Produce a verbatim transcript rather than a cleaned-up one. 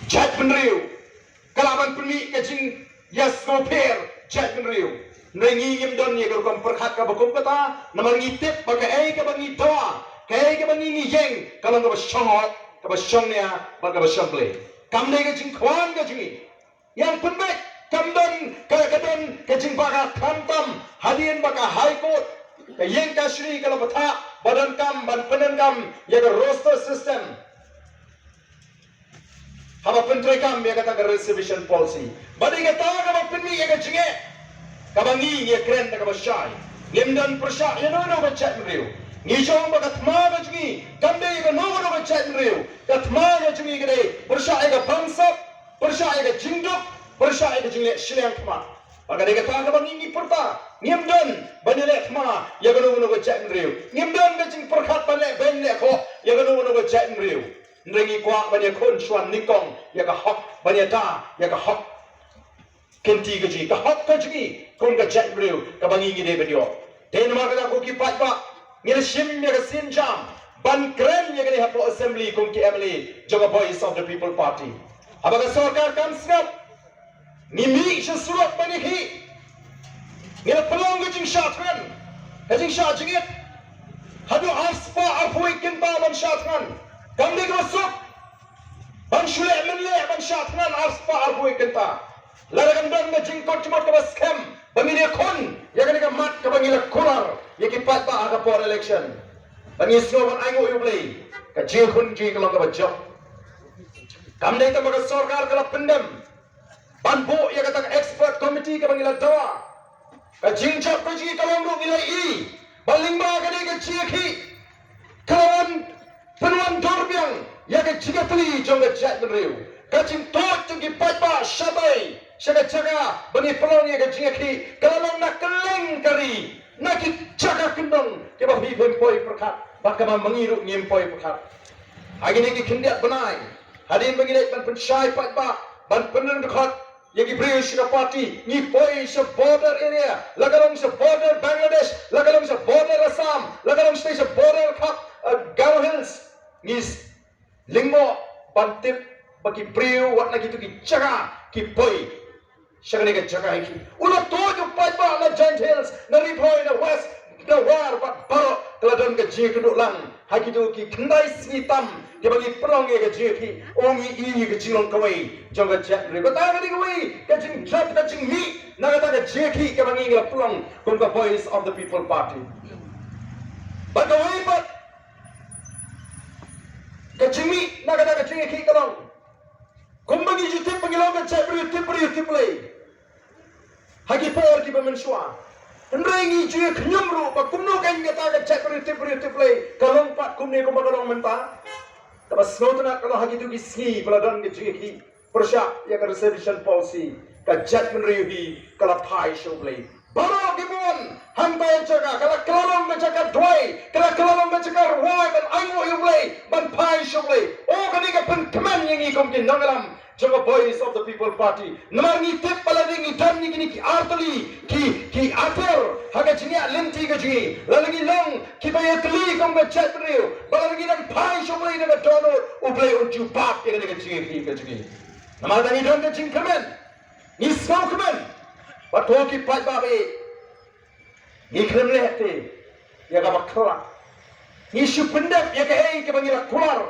Jaitbynriew ka lah ban pynmih ka jingïasngewpher jaitbynriew. Hynrei ngi ngim don ïa ka rukom pyrkhat kaba kum kata, namar ngi tip ba kaei kaba ngi dawa, kaei kaba ngi ngi ïeng, ka long kaba shong hok, kaba shong nia bad kaba shong Blei. Kam dei ka jingkwah ka jong ngi. Ïa pynbeit, kam don ka, ka don ka jingbakla khamtam hadien ba ka High Court, ka ïing kashari ka la bthah ba donkam ban pyndonkam ïa ka roster system haba pyntreikam ïa kata ka reservation policy. Ba dei kata kaba pynmih ïa ka jingeh kaba ngi ngi kren da kaba shai. Ngim don pyrshah ïa no no ka jaitbynriew. Ngi jong ba ka thma ka jong ngi kam dei ïa ka no no ka jaitbynriew. Ka thma ka jong ngi ka dei pyrshah ïa ka bamsap, pyrshah ïa ka jingduk, pyrshah ïa ka jingleh shiliang khmat. Ba ka dei kata kaba ngi ngi pyrta, ngim don ban ïaleh thma ïa kano kano ka jaitbynriew. Ngim don ka jingpyrkhat ban leh beiñ leh khoh ïa kano kano ka jaitbynriew. Hynrei ngi kwah ban ïakhun shuwa nyngkong ïa ka hok, ban ïada ïa ka hok. Kynti ka jong ngi, ka hok ka jong ngi kum ka jaitbynriew kaba ngi ngi dei ban ïoh. Te namar kata ko ki paidbah, ngi la shim ïa ka sienjam ban kren ïa kane hapoh Assembly kum ki M L A jong ka Voice of the People Party. Haba ka sorkar kam sngap, ngi mih sha surok ban ïakhih. Ngi la pynlong ka jingshah thngan, ka jingshah jingit haduh arspah arphew kynta ban shah thngan. Kam dei kaba suk ban shu leh mynleh ban shah thngan arspah arphew kynta. Lada kan don ka jingkut jingmut kaba skhem ba ngin ïakhun ïa kane ka mat kaba ngi la kular ïa ki paidbah ha ka por election, ba ngin sngew ban ainguh ïa U Blei, ka jingkhun jong ngi ka long kaba jop. Kam dei tang ba ka sorkar ka la pyndem ban buh ïa kata ka expert committee kaba ngi la dawa. Ka jingjop ka jong ngi ka long ruh ngi la ïohi ba lyngba kane ka jingïakhih ka la wan pynwan dor biang ïa ka jingïatylli jong ka jaitbynriew. Ka jingtuid jong ki paidbah shatai sha ka jaka ba ngi pynlong ïa ka jingïakhih ka la long na kylleng ka ri, na ki jaka kyndong kiba phi phim poi pyrkhat bad kaba ma ngi ruh ngim poi pyrkhat. Ha kine ki khyndiat bnai hadien ba ngi leit ban pynshai paidbah, ban pynrung dkhot ïa ki briew sha ka party, ngi poi sha border area, la ka long sha border Bangladesh, la ka long sha border Assam, la ka long sha border khap, eh, Garo Hills. Ngi s-, lyngngoh ban tip ba ki briew wat na kito ki jaka ki poi sha kane ka jaka hi ki. U la tuid u paidbah na Jaintia Hills, na Ri Bhoi, na West, na War bad baroh ka la don ka jingïakynduh lang. Ha kito ki khyndai sngi tam kiba ngi pynlong ïa ka jingïakhih, u ngi ïohi ïa ka jinglong kawei jong ka jaitbynriew. Kata ka dei kawei ka jingjop ka jingmih na kata ka jingïakhih kaba ngi ngi la pynlong kum ka Voice of the People Party. Bad kawei pat ka jingmih na kata ka jingïakhih ka long, kumba ngi ju tip ba ngi long ka jaitbynriew tip briew tip Blei ha ki por kiba mynshuwa. Hynrei ngi ju ïa khñium ruh ba kumno kein kata ka jaitbynriew tip briew tip Blei ka long pat kumne kumba ka long mynta. Kaba sngewtynnat ka long ha kito ki sngi ba la don ka jingïakhih pyrshah ïa ka reservation policy, ka jaitbynriew hi ka la phai sha U Blei. Baroh kiba wan hangtai jaka ka la kylla long ka jaka duwai, ka la kylla long ka jaka rwai ban ainguh ïa U Blei, ban phai sha U Blei. O, kane ka pynkmen ïa ngi kum ki nongïalam jong ka Voice of the People Party. Namar ngi tip ba lada ngi don ïa kine ki artylli ki, ki ater ha ka jingïaid lynti ka jong ngi, lada ngi long kiba ïatylli kum ka jaitbynriew, ba lada ngi dang phai sha U Blei da ka dohnud, U Blei un jubab ïa kane ka jingïakhih ka jong ngi. Namar da ngi don ka jingkmen, ngi sngewkmen. Bad ko ki paidbah ba ïeit, ngi khlem leh te ïa kaba khraw. Ngi shu pyndep ïa kaei kaba ngi la kular